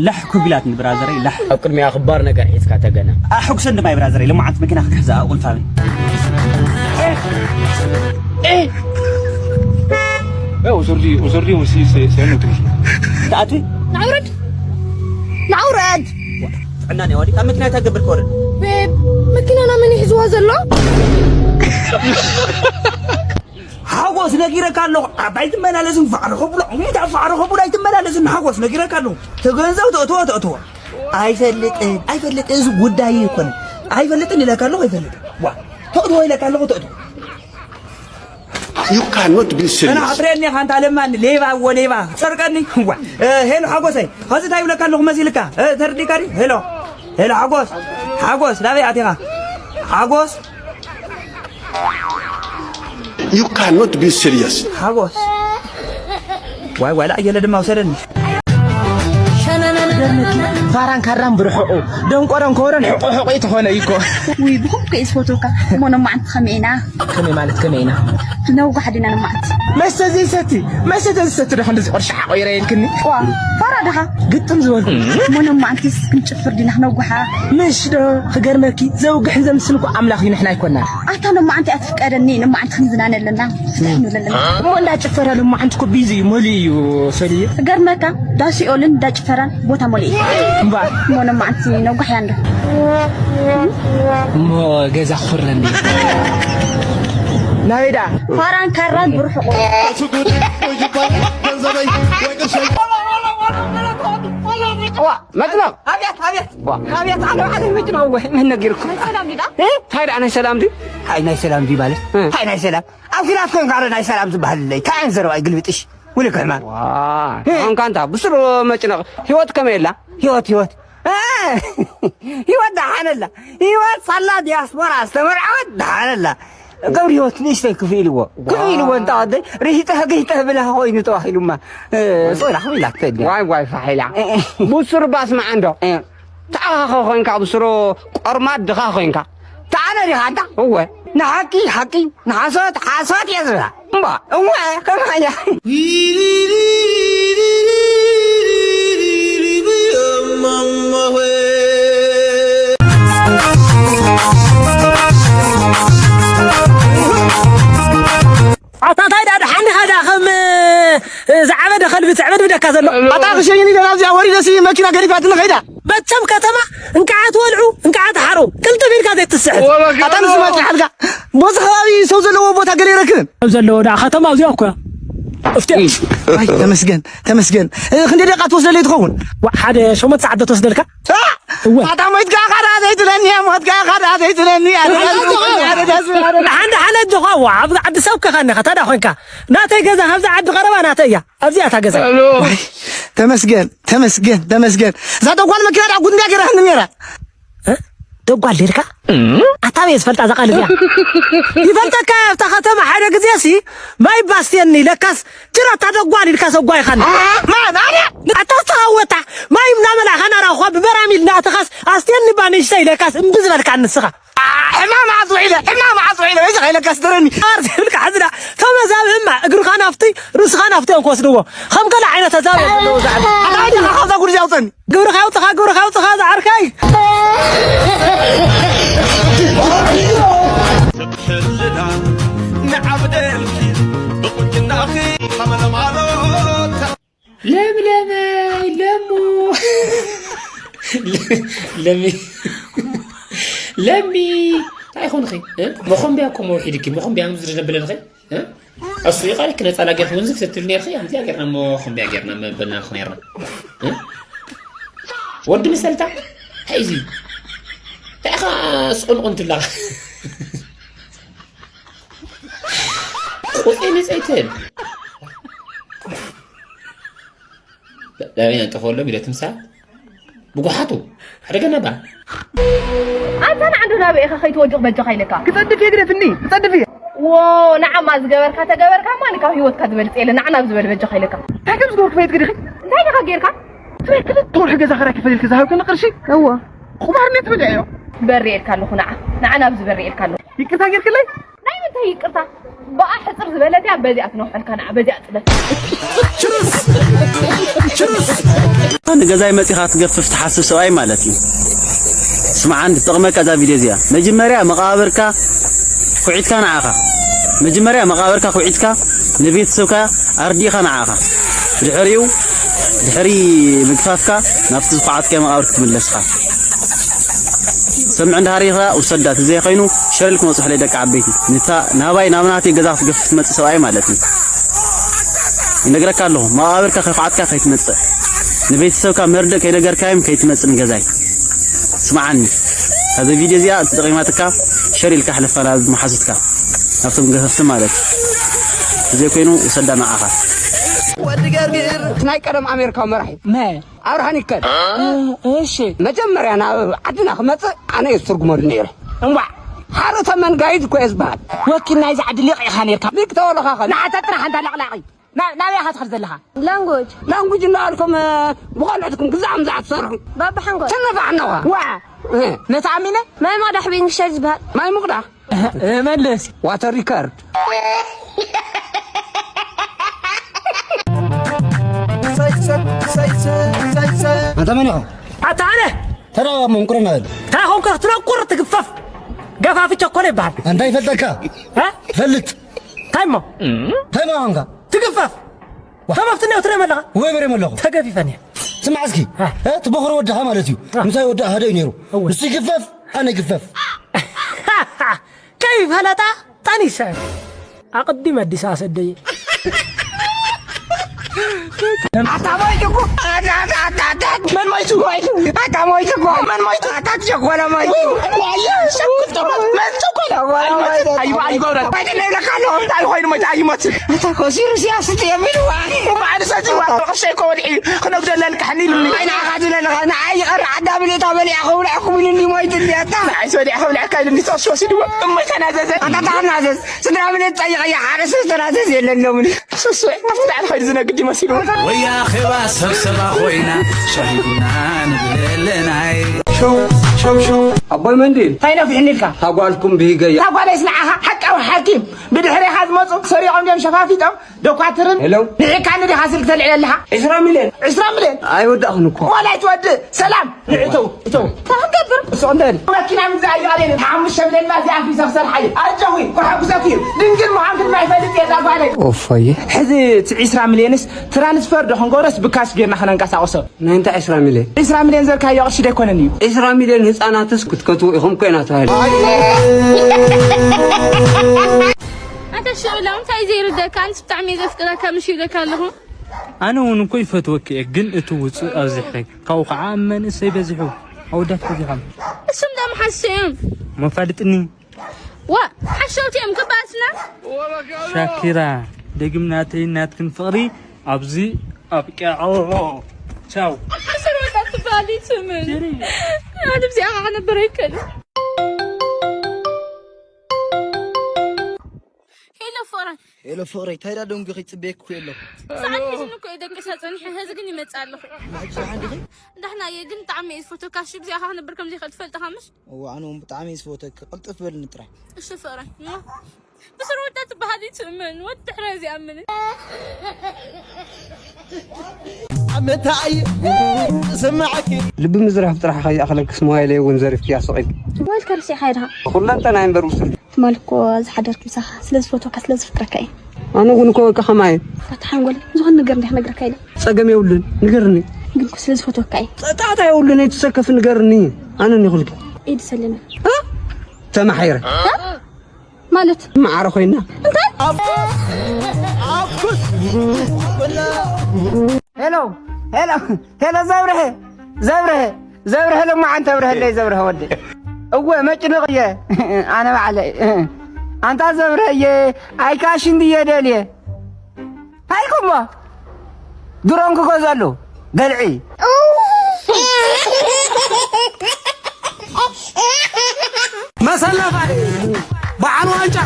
ላሕ ኩቢላትኒ ብራዘረይ፣ ላሕ። ኣብ ቅድሚያ ክባር ነገር ሒዝካ ተገነ። ኣሕጉሰን ድማ ብራዘረይ፣ ልሙዓት መኪና ክትሕዛ ኣቑልፋኒ። እ፣ ኡሱርዲ፣ ኡሱርዲ፣ ወሲ፣ ሴ-፣ ሴ-፣ ሴ-፣ ትኣትዊ? ናውረድ! ናውረድ! ጥዕና ናይ ዋዲ፣ ካብ መኪና እንታይ ገብር ክወርድ? ቤብ፣ መኪናና መን ይሕዝዋ ዘሎ? ሓጎስ ነጊረካ ኣለኹ። ኣባይ ትመላለስን ፋዕሮ ከብሎ፣ እንታይ ፋዕሮ ከብሎ ኣይትመላለስን። ሓጎስ ነጊረካ ኣለኹ። ተገንዘብ፣ ተእትዎ፣ ተእትዎ። ኣይፈልጥን፣ ኣይፈልጥን፣ እዚ ጉዳይ ኣይኮነን። ኣይፈልጥን ኢለካ ኣለኹ፣ ኣይፈልጥን። ዋ፣ ተእትዎ ኢለካ ኣለኹ፣ ተእትዎ። You cannot be serious. ኣና ኣጥሬኒ ኻንታ ለማን ሌባ፣ ወ ሌባ፣ ሰርቀኒ። ዋ፣ እ፣ ሄሎ ሓጎሰይ፣ ኸዚ እንታይ ይብለካ ኣለኹ መሲልካ? እ፣ ተርዲካ ድዩ? ሄሎ፣ ሄሎ ሓጎስ፣ ሓጎስ፣ ናበይ ኣቲኻ? ሓጎስ፣ You cannot be serious. ሓጎስ። ዋይ ዋይ፣ ላእየለ ድማ ውሰደኒ። ፋራን ካራን ብርሕቑ፣ ደንቆሮን ከወረን ሕቑ ሕቑ ተኾነ እዩ እኮ። ውይ፣ ብኹም ከ ይስፈቱካ። እሞ ነማዓንቲ ከመይ ኢና? ከመይ ማለት ከመይ ኢና? ነውጋሕ ዲና ነማዓንቲ? መስተ ዘይሰቲ፣ መስተ ዘይሰቲ ዶ ክንድዚ ቅርሺ ሓቆ ይረየልክኒ? ዋ፣ ፋራ ዲኻ? ግጥም ዝበልኩ። እሞ ነማዓንቲስ ክንጭፍር ዲና ክነውግሓ? ምሽ ዶ? ክገርመኪ፣ ዘውግሕን ዘምስን እኮ ኣምላኽ እዩ፣ ንሕና ኣይኮናን። ኣታ ሎማዓንቲ እያ ትፍቀደኒ፣ ሎማዓንቲ ክንዝናነ ኣለና፣ ፍትሕ ንብል ኣለና። እሞ እንዳ ጭፈራ ሎማዓንቲ እኮ ቢዚ እዩ፣ መሊኡ እዩ፣ ሰልየ። ክገርመካ፣ እንዳ ሲኦልን እንዳ ጭፈራን ቦታ መሊኡ እዩ። እምበኣር። እሞ ሎማዓንቲ ነውግሓያ እንዶ። እሞ ገዛ ክኹረኒ። ናበይ ደኣ? ፋራን ካራን ብርሑቑ። ዋ፣ መጭነቕ። ኣብያት፣ ኣብያት። ዋ። ኣብያት፣ ኣነ ባዕለይ መጭነቕ፣ ወይ፣ መን ነጊርኩም? ናይ ሰላም ዲዳ? እ? እንታይ ደኣ ናይ ሰላም ድዩ? ኣይ፣ ናይ ሰላም ድዩ ማለት? እ። እንታይ ናይ ሰላም? ኣብ ኲናት ኮንካ ዶ ናይ ሰላም ዝበሃል ኣለይ? እንታይ ዓይነት ዘረባ እዩ ግልብጥሽ? ውልቅ ሕማም። ዋ፣ እ። ኮንካ እንታ ብስሩ መጭነቕ። ህይወት ከመይ ኣላ? ህይወት፣ ህይወት። እ፣ ህይወት ደሓን ኣላ። ህይወት ሳላ ዲያስፖራ ዝተመርዓወት ደሓን ኣላ። ገብሪ ህይወት ንእሽተይ ክፍ ኢልዎ። ክፍ ኢልዎ እንታ ወደይ፣ ርሂጠህ ገይጠህ ብለህ ኮይኑ ተባሂሉማ። እ፣ ሶላ ክፍ ኢላ ትፈድያ። ዋይ፣ ዋይ፣ ፋሕ ኢላ። እ፣ እ። ብሱር ባስማዕ እንዶ። እ። ተኣኻኸ ኮይንካ ብስሩ ቆርማድ ድኻ ኮይንካ። ተኣነ ዲኻ ኣንታ? እወ። ንሓቂ ሓቂ፣ ንሓሶት ሓሶት እየ ዝብላ። እምባ፣ እወ፣ ከማያ። ኣታ እንታይ ደኣ ደሓን ኢኻ ደኣ ከም፣ እ፣ ዝዓበደ ከልቢ ትዕበድብደካ ዘሎ? ኣታ ክሸይኒ ደና እዚኣ ወሪደሲ መኪና ገዲፋትኒ ከይዳ። መቸም ከተማ እንቃዓ ትወልዑ፣ እንቃዓ ትሓሩ፣ ቅልጥፍ ኢልካ ዘይትስሕት። ኣታ ንስማ ጽሓልካ። ቦዚ ከባቢ ሰው ዘለዎ ቦታ ገለ ይረክብን። ኣብ ዘለዎ ደኣ ከተማ እዚኣ እኮ እያ። እፍትያ። ኣይ፣ ተመስገን፣ ተመስገን። እ፣ ክንደይ ደቂቃ ትወስደለይ ትኸውን? ዋ፣ ሓደ ሸሞንተ ሰዓት ዶ ትወስደልካ? እ! እወ። ኣታ ሞይትካ ኻዳ ዘይትለኒ፣ ሞትካ ኻዳ ዘይትለኒ። ኣረ፣ ኣረ፣ ኣረ፣ ኣረ፣ ኣረ። ደሓን፣ ደሓን ኣጆኻ፣ ዋ፣ ኣብ ዓዲ ሰብ ከኻኒ ኸታ ዳ ኾንካ። ናተይ ገዛ ካብዛ ዓዲ ቀረባ ናተይ እያ። ኣብዚኣ እታ ገዛ። ሄሎ። ዋይ፣ ተመስገን፣ ተመስገን፣ ተመስገን። እዛ ደጓል መኪና ደኣ ጉንድያ ገይራትኒ ነይራ። እ? ደጓል ዲልካ? ኣታ በየ ዝፈልጣ እዛ ቃል እዚኣ። ይፈልጠካ ኣብታ ከተማ ሓደ ግዜ ሲ ማይ ባስቴኒ ለካስ ጅራታ ደጓል ኢልካ ሰጓይኻኒ። ማን ኣነ? ኣታ ዝተኻወታ ማይ እናመላእኻ ናራኹ ብበራሚል እናእተኻስ ኣስቴኒ ባንሽተይ ኢለካስ እምቢ ዝበልካ ንስኻ። ሕማም መዓስ ውዒለ፣ ሕማም መዓስ ውዒለ፣ በይዛ ከይለካ ስደረኒ። ኣር ዘይብልካ ሕዝና፣ ተመዛብህማ፣ እግርኻ ናፍቲ፣ ርእስኻ ናፍቲ እዮም ክወስድዎ። ከም ገለ ዓይነት ተዛብ እዮም ዘለዉ ዛዕባ። ኣታ እንታይ ኢኻ ካብዛ ጉድ እዚኣ ኣውፅእኒ? ግብርኻ የውፅኻ፣ ግብርኻ የውፅኻ፣ ዝዓርከይ። ትሕልዳ ንዓብደልኪ ብቁንጅናኺ ሓመለማሎ ለምለመይ ለሙ። ለሚ። ለሚ። እንታይ ኾንኺ? እ? መኾንቢያ እኮ መውሒድኪ፣ መኾንቢያ ምዝሪ ዘብለልኺ? እ? እሱ ይቓልኪ ነፃ ላገርኪ ወንዚ ክትትል ነርኺ፣ ኣምዚኣ ጌርና መኾንቢያ ጌርና መበልና ኾ ኔርና። እ? ወዲ መሰልታ? እንታይ እዚ? እንታይ ኢኻ ስቑንቑን ትብላ? ቁፅዒ ንፀይትን። ላበይ ነንጠፈሎም ኢለ ትምሳል ብጉሓቱ ሓደ ገናባ። ኣንታ ንዓንዶ ናበይ ኢኻ ከይትወድቕ በጃኻ ኢለካ? ክጸድፍ እየ ግደፍኒ፣ ክጸድፍ እየ። ዎ፣ ንዓማ ዝገበርካ ተገበርካማ ንካብ ህይወትካ ዝበልጽ የለ። ንዓ ናብ ዝበል በጃኻ ኢለካ። እንታይ ከም ዝገበርኩ ፈሊጥኪ ዲኺ? እንታይ ዲኻ ጌርካ? ትብለይ ክልተ ወርሒ ገዛ ኸራይ ክፈልልኪ ዝሃብክኒ ቅርሺ? እወ። ቁማር እንዴት ትበልዕዮ? በሪ ኢልካ ኣለኹ ንዓ። ንዓ ናብዚ በሪ ኢልካ ኣለኹ። ይቅርታ ጌርክለይ? ናይ ምንታይ ይቅርታ? ብኣ ሕጽር ዝበለት እያ፣ በዚኣ ትነውሐልካ ንዓ፣ በዚኣ ጽደፍ። ንገዛይ መጺኻ ትገፍፍ ትሓስብ ሰብኣይ ማለት እዩ። ስምዓኒ ትጠቕመካ እዛ ቪድዮ እዚኣ። መጀመርያ መቓብርካ ኩዒትካ ንዓኻ። መጀመርያ መቓብርካ ኩዒትካ ንቤተሰብካ ኣርዲእኻ ንዓኻ። ድሕሪኡ ድሕሪ ምግፋፍካ ናብቲ ዝኹዓትካዮ መቓብር ክትምለስኻ። ሰምዕ እንድሃር ኢኻ ውሰዳ፣ እቲ ዘይኮይኑ ሸር ኢልኩም ኣውፅሑለይ ደቂ ዓበይቲ። ንታ ናባይ ናብ ናተይ ገዛ ክትገፍፍ ትመፅእ ሰብኣይ ማለት እዩ። ይነግረካ ኣለኹ፣ መቓብርካ ከይኳዓትካ ከይትመፅእ፣ ንቤተሰብካ መርድእ ከይነገርካዮም ከይትመፅእ ንገዛይ። ስምዓኒ፣ ካብዚ ቪድዮ እዚኣ ተጠቒማትካ ሸር ኢልካ ሕለፋ ናብ መሓዙትካ፣ ናብቶም ገፈፍቲ ማለት እዩ። ዘይኮይኑ ውሰዳ ንዓኻ። ወዲ ገርግር ናይ ቀደም ኣሜሪካዊ መራሒ መ ኣብርሃ ኒከን እሺ መጀመርያ ናብ ዓድና ክመፅእ ኣነ እየ ዝትርጉመሉ ነይረ። እምባዕ ሓረ ተመን ጋይድ እኮ እየ ዝበሃል። ወኪል ናይዚ ዓዲ ሊቕ ኢኻ ነርካ። ሊቅ ተወለኻ ኸ ንዓተ ጥራሕ እንታ ለቕላቒ ናበይ ኢኻ ትኸድ ዘለኻ? ላንጎጅ ላንጉጅ እናበልኩም ብቆልዕትኩም ግዛዕ ምዛዕ ትሰርሑ ባባ ሓንጎል ተነፋዕ ኣለኻ። ዋ ነታ ኣሚነ ማይ መቕዳሕ ብእንግሊሽ እንታይ ዝበሃል? ማይ ምቕዳሕ መልስ ዋተር ሪከርድ ኣንታ መን ኢኻ? ኣታ ኣነ ተራ መንቁርና በል። እንታይ ኾንካ ክትነቁር ትግፈፍ? ገፋፊ ቸኮለ ይበሃል። ኣንታ ይፈልጠካ እ? ፈልጥ እንታይ እሞ እንታይ ማንካ ትግፈፍ? ተመፍትነ ትረም ኣለኻ? ወይ በሬ መለኹ ተገፊፈን እየ። ስማዕ እስኪ አ። እ፣ እቲ ቦኽሪ ወድኻ ማለት እዩ አ። ምሳይ ወዲ ኣሃደ እዩ ነይሩ እወ። ንሱ ይግፈፍ ኣነ ይግፈፍ ከይፈለጣ ጠኒሰ ኣቕዲም ኣዲስ ኣሰደየ ኣታ ሞይቱ እኮ ኣታ ኣታ ኣታ ኣታ መን ሞይቱ ሞይቱ ኣታ ሞይቱ እኮ መን ሞይቱ ኣታ ትሸኮለ ሞይቱ ዋየ ሸኩል ተቆጥ መን ሸኮለ ዋየ ሞይቱ ኣዩ ኣዩ ገብረ ባይተ ለብለካ ኣለኹ እንታይ ኮይኑ ሞይቱ ኣዩ ሞት ኣታ ኮሲሩ ሲያስጥ የሚሉ ባዕሉ ሰቲ ዋ ቅርሸይ እኮ ወድዒ ክነግደለን ካሕኒ ኢሉኒ ኣይና ኣኻ ትብለኒ ንዓይ ይቐር ዓዳ ብሌታ በሊዓ ከብልዐኩም ኢሉኒ ሞይቱ እንዲ ኣታ ንዓይ ሰዲዓ ከብልዐካ ኢሉኒ ተቕሲ ወሲድዎ እሞ ተናዘዘ ኣታ ተናዘዝ ስድራ ብሌት ጠይቐያ ሓደ ሰስ ተናዘዝ የለን ሎምኒ ሱሱዕ ኣብቲ ላዕሊ ኸይዱ ዝነግድ ይመሲሉ ወይ ኣኼባ ሰብ ሰባ ኮይና ሻሂ ቡና ንብለለናይ ኣቦይ መንዲል እንታይ ነፊሕኒ ኢልካ ታጓልኩም ብሂገያ ታጓለይስ ንዓኻ ሓቃዊ ሓኪም ብድሕሬኻ ዝመፁ ሰሪቖም ድዮም ሸፋፊጦም ደኳትርን ሄሎ። ንዒካ ንዲኻ ስልክ ተልዕለ ኣለኻ ዕስራ ሚልዮን ዕስራ ሚልዮን ኣይወዳእኹን እኮ ዋላ ኣይትወድእ ሰላም ንዕተው እተው እንታይ ክንገብር እሱ እንደ መኪና ምግዛእ እዩ ኣልየን ሓሙሽተ ሚልዮን ባ እዚኣ ፊሰ ክሰርሓ እዩ ኣጆኺ ክሓጉሰኪ እዩ ድንግል ምዃንክን ማይፈልጥ እየ ዛጓለይ ኦፋየ ሕዚ እቲ ዕስራ ሚልዮንስ ትራንስፈር ዶ ክንገብረስ ብካሽ ጌርና ክነንቀሳቕሶ ናይ እንታይ ዕስራ ሚልዮን ዕስራ ሚልዮን ዘልካዮ ቅርሺ ዶ ኣይኮነን እዩ ዕስራ ሚልዮን ህፃናትስ ክትከትቡ ኢኹም ኮይና ተባሂሉ ኣታ ሽዑላ እንታይ ዘይርደካ ኣንስ ብጣዕሚ እየ ዘፍቅረካ ምሽ ኢለካ ኣለኹ ኣነ እውን እኮ ይፈትወኪ እየ ግን እቲ ውፅእ ኣብዚሕኺ ካብኡ ከዓ ኣብ መንእሰይ በዚሑ ኣወዳት በዚሖም እሱም ዳ መሓሸ እዮም መፋልጥኒ ዋ ሓሸውቲ እዮም ክባስና ሻኪራ ደግም ናተይ ናትክን ፍቕሪ ኣብዚ ኣብቂዐ ቻው ስሮታ ትባሊ ትምን ኣነ ብዚኣ ክነብር ኣይከልን ሄሎ ፍቕረይ ሄሎ ፍቕረይ እንታይ ዳ ደንጉኺ ጽበየኪ እኮ ኣለኹ ሰዓት ሒዝኒ እኮ እዩ ደቂሰ ጸኒሐ ሕዚ ግን ይመጽእ ኣለኹ ሕጂ ደሓን ዲኺ ዳሕና እየ ግን ብጣዕሚ እየ ዝፈትወካ እሺ ብዚኣኻ ክነብር ከም ዘይኽእል ትፈልጥ ኢኻ ምሽ እዋ ኣነ እውን ብጣዕሚ እየ ዝፈትወኪ ቅልጥፍ በልኒ ጥራይ እሺ ፍቕረይ ብስሩ ወዳ ትበሃል ይትእምን ወዲ ድሕረ እዚኣምን ምታይ ስምዓኪ ልቢ ምዝራፍ ጥራሕ ከይኣኽለክስ ሞባይለይ እውን ዘሪፍክያ ስቕ ኢልኪ ሞባይልካ ረሲዕኻ ኢኻ ኩለንተናይ እምበር ውስጥ ትማሊ እኮ ዝሓደርክ ምሳኻ ስለ ዝፈትወካ ስለ ዝፍቅረካ እየ ኣነ እውን እኮ በቃ ከማይ ኣታ ሓንጎል ዝኾነ ነገር እንዲያ ክነግረካ ኢለ ጸገም የብሉን ንገርኒ ግን እኮ ስለ ዝፈትወካ እየ ጣጣ የብሉን ኣይትሰከፍ ንገርኒ ኣነ እኒኹልኪ ኢድ ሰለና ተማሓይረ ማለት ማዕረ ኮይና እንታይ ሄሎ ሄሎ ሄሎ ዘብርሀ ዘብርሀ ዘብርሀ ለማዓንተ ብርሀለይ ዘብርሀ ወዲ እወ መጭንቕ እየ ኣነ ባዕለይ ኣንታ ዘብርሀ እየ ኣይካሽ እንድየ ደልየ ሃይኩሞ ድሮን ክገዘሉ ገልዒ መሰለፋ በዓል ዋንጫ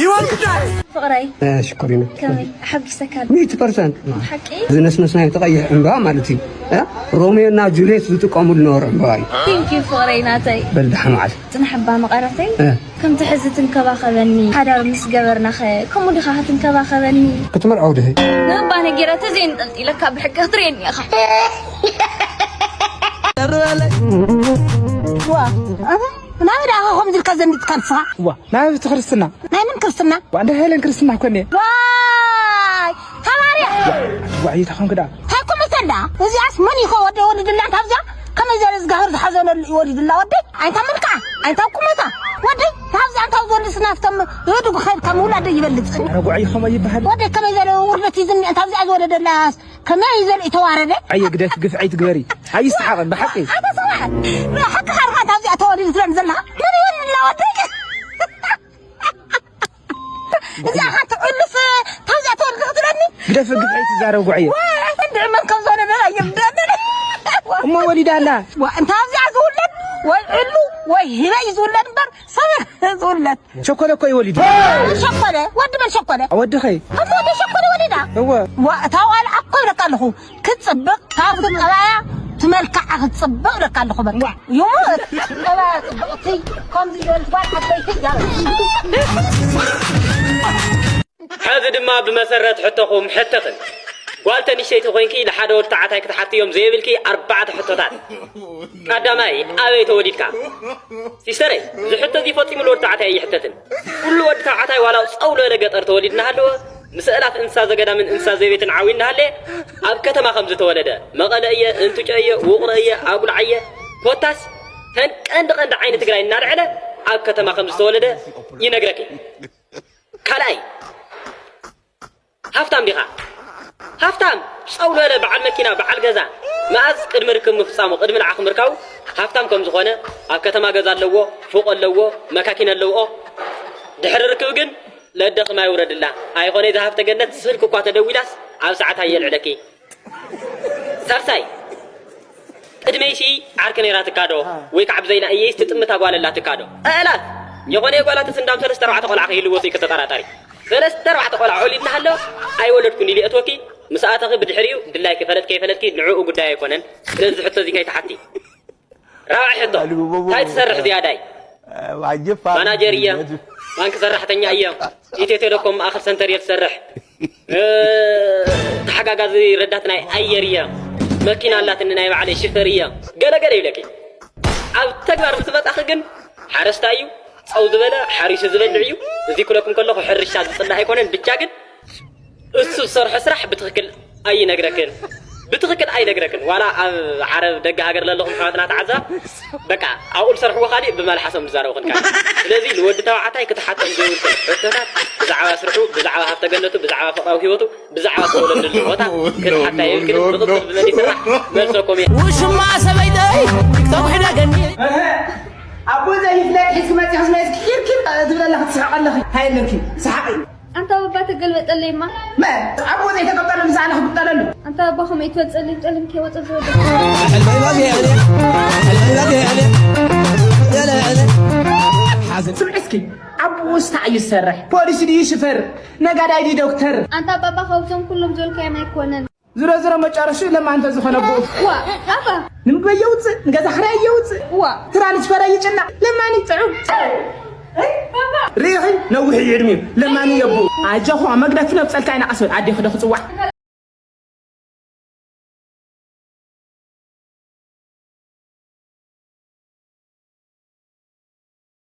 ይወልዳል። ፍቕረይ ሽኮሪና ከመይ ሓጒሰካ ሚእቲ ፐርሰንት ሓቂ ዝነስነስናዮ ተቐይሕ ዕምበባ ማለት እዩ እ? ሮሜዮ እና ጁልየት ዝጥቀሙሉ ነበሩ ዕምበባ እዩ ቴንኪዩ ፍቕረይ ናተይ በል ደሓን በዓል ጽናሕባ መቐረተይ እ። ከምቲ ሕዚ ትንከባኸበኒ ሓዳር ምስ ገበርናኸ ከምኡ ዲኻ ክትንከባኸበኒ ክትምርዓው ድኺ ንእባ ነጊረተ ዘይንጠልጢለካ ብሕቂ ክትርእየኒ ኢኻ ዋ ኣበ ናበይ ደኣ ከምዚ ኢልካ ዘንድትካ ንስኻ ዋ ናይ ኣብቲ ክርስትና ናይ ምን ክርስትና ዋ እንዳ ሄለን ክርስትና ኮነ ዋይ ተባርያ ዋዕይታ ኮንክ ደኣ እንታይ ኮመተን ደኣ እዚኣስ መን እዩ ከወደ ወሊድላ እንታ ኣብዚኣ ከመይ ዘለ ዝጋህር ዝሓዘነሉ እዩ ወሊድላ ወደይ ኣይንታ መልክዓ ኣይንታ ቁመታ ወደይ ካብዚኣ እንታ ዘወልድ ስናፍቶም ህዱግ ኸድካ ምውላደ ይበልፅ ኧረ ጓዕይ ከምኡ ይበሃል ወደይ ከመይ ዘለ ውርደት እዩ ዝኒአ እንታ ኣብዚኣ ዝወለደላስ ከመይ እዩ ዘርኢ ተዋረደ ኣየ ግደፍ ግፍዐይ ትግበሪ ኣይስሓቕን ብሓቂ ኣታ ሰብኣይ ሓቂ ኻርካ እንታ ኣብዚኣ ተወሊድ ትለን ዘለኻ መን ይወልድላ ወደይ እዛ ሓንቲ ዕሉፍ ታብዚኣ ተወልድ ክትብለኒ ግደፍ ግፍዐይ ትዛረብ ጓዕየ እንድዒ መን ከም ዝወለደ ኣየምደኒ እሞ ወሊዳ ኣላ እንታ ኣብዚኣ ዝውለድ ወይ ዕሉ ወይ ሂበ እዩ ዝውለድ እምበር ሰብ ዝውለድ ሸኮለ እኮ ይወሊድ ሸኮለ ወዲ መን ሸኮለ ወድኸይ ከምቲ ወዲ ሸኮለ ወሊዳ እወ ዋ እታ ዋልዓ እኮ ይብለካ ኣለኹ ክትፅብቕ ካብ ትቀባያ ትመልክዓ ክትፅብቕ ይብለካ ኣለኹ በቃ ይሙት ቀባያ ፅብቕቲ ከምዚ ዝበልት ጓል ዓበይቲ እያ ሕዚ ድማ ብመሰረት ሕቶኹም ሕተኽን ጓል ተንሸይቲ ኮይንኪ ንሓደ ወዲ ተዓታይ ክትሓትዮም ዘይብልኪ ኣርባዕተ ሕቶታት ቀዳማይ ኣበይ ተወሊድካ ሲስተረይ እዚ ሕቶ እዚ ፈፂሙ ንወዲ ተዓታይ ኣይሕተትን ኩሉ ወዲ ተባዕታይ ዋላ ፀው ዝበለ ገጠር ተወሊዱ እናሃለወ ምስ ኣእላፍ እንስሳ ዘገዳምን እንስሳ ዘቤትን ዓብዩ እናሃለየ ኣብ ከተማ ከም ዝተወለደ መቐለ እየ እንትጮ እየ ውቕሮ እየ ኣጉልዓ እየ ኮታስ ተን ቀንዲ ቀንዲ ዓይኒ ትግራይ እናልዐለ ኣብ ከተማ ከም ዝተወለደ ይነግረኪ ካልኣይ ሃፍታም ዲኻ ሃፍታም ፀው ዝበለ በዓል መኪና በዓል ገዛ መኣዝ ቅድሚ ርክብ ምፍፃሙ ቅድሚ ንዓኺ ምርካቡ ሃፍታም ከም ዝኾነ ኣብ ከተማ ገዛ ኣለዎ ፎቕ ኣለዎ መካኪን ኣለውኦ ድሕሪ ርክብ ግን ለደኺ ማይ ውረድላ ኣይኾነ ዝሃፍተ ገነት ስልኪ እኳ ተደዊላስ ኣብ ሰዓት ኣየልዕለኪ ሳልሳይ ቅድመይሲ ዓርኪ ነይራትካ ዶ ወይ ከዓ ብዘይና እየይስ ትጥምታ ጓል ኣላትካ ዶ ኣእላፍ የኾነ የጓላትስ እንዳም ሰለስተ ኣርባዕተ ቆልዓ ከይህልዎ ሲ ከተጠራጠሪ ሰለስተ ኣርባዕተ ቆልዓ ወሊድና ሃለወ ኣይወለድኩን ኢሉ የእትወኪ ምስ ኣተኺ ብድሕሪኡ ድላይኪ ፈለጥኪ ኣይፈለጥኪ ንዕኡ ጉዳይ ኣይኮነን ስለዚ ሕቶ እዚ ከይትሓቲ ራብዓይ ሕቶ እንታይ ትሰርሕ ዝያዳይ ማናጀር እየ ባንክ ሰራሕተኛ እየ ኢትዮ ቴሌኮም ማእኸል ሰንተር እየ ትሰርሕ ተሓጋጋዚ ረዳት ናይ ኣየር እየ መኪና ኣላትኒ ናይ ባዕለይ ሽፈር እየ ገለገለ ይብለኪ ኣብ ተግባር ምስ መፃኺ ግን ሓረስታይ እዩ ፀው ዝበለ ሓሪሱ ዝበልዕ እዩ እዚ ክለኩም ከለኹ ሕርሻ ዝፅላእ ኣይኮነን ብቻ ግን እሱ ዝሰርሖ ስራሕ ብትኽክል ኣይነግረክን ብትኽክል ኣይነግረክን ዋላ ኣብ ዓረብ ደገ ሃገር ለለኹም ኣሕዋትና ተዓዛ በቃ ኣብኡ ዝሰርሕዎ ካሊእ ብመልሓሶም ዝዛረቡ ክንካ ስለዚ ንወዲ ተባዕታይ ክትሓቶም ዘይብልኩም ሕቶታት ብዛዕባ ስርሑ ብዛዕባ ሃፍተ ገነቱ ብዛዕባ ፍቕራዊ ህይወቱ ብዛዕባ ዝተወለደሉ ቦታ ክትሓታ የብልክን ብቕፅል ብመን ይስራሕ መልሰኩም እየ ውሽማ ሰበይተይ ቲክቶክ ሕደገኒ ኣቦ ዘይፍለጥ ሒዝኪ መፂኺ ዝመፅኪ ኪርኪር ትብለላ ክትስሕቕ ኣለኺ እንታይ ኣለኪ ሰሓቂ ኣንታ ባባ ተገልበጠለይማ መ ኣቦ ዘይተቀበለ ምሳና ክብጠለሉ ኣንታ ባባ ከመይ ትበል ጸሊም ጸሊም ከይወፀ ዝወደ ስምዒ እስኪ ኣቦ ውስታ እዩ ዝሰርሕ ፖሊስ ድዩ ሽፈር ነጋዳይ ድዩ ዶክተር ኣንታ ባባ ካብዞም ኩሎም ዝበልካዮም ኣይኮነን ዝሮ ዝሮ መጨረሹ ለማን ተዝኾነ ኣቦ ዋ ኣባ ንምግበይ የውፅእ ንገዛ ክራይ የውፅእ ዋ ትራንስፈረ ይጭነቕ ለማኒ ጥዑም ርኢኺ ነዊሕ እዩ ዕድሚኡ ለማኒ የቡ ኣጀኹ መግደፍ ነብፀልካ ኢና ቀስ በል ኣዴኺ ዶ ክፅዋዕ